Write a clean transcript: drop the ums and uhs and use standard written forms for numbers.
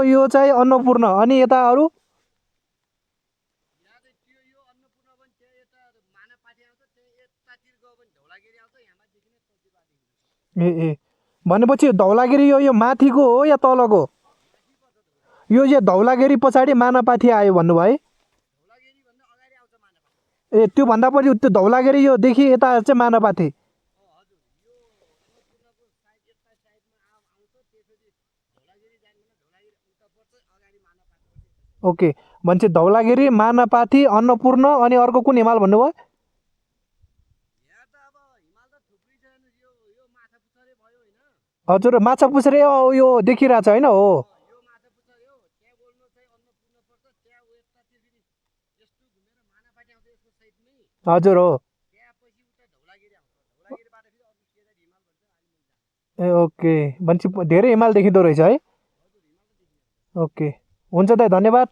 यो चाहिँ अन्नपूर्ण अनि यता अरू ए ए भनेपछि धौलागिरी यो माथिको हो या तलको यो धौलागिरी पछाडि मानापाथी आयो भन्नुभयो ए त्योभन्दा पछि त्यो धौलागिरी योदेखि यता चाहिँ मानापाथी ओके भनेपछि धौलागिरी मानापाथी अन्नपूर्ण अनि अर्को कुन हिमाल भन्नुभयो हजुर माछा पुछरे यो देखिरहेछ होइन हो हजुर हो ए ओके भनेपछि धेरै हिमाल देखिँदो रहेछ है ओके हुन्छ दाइ धन्यवाद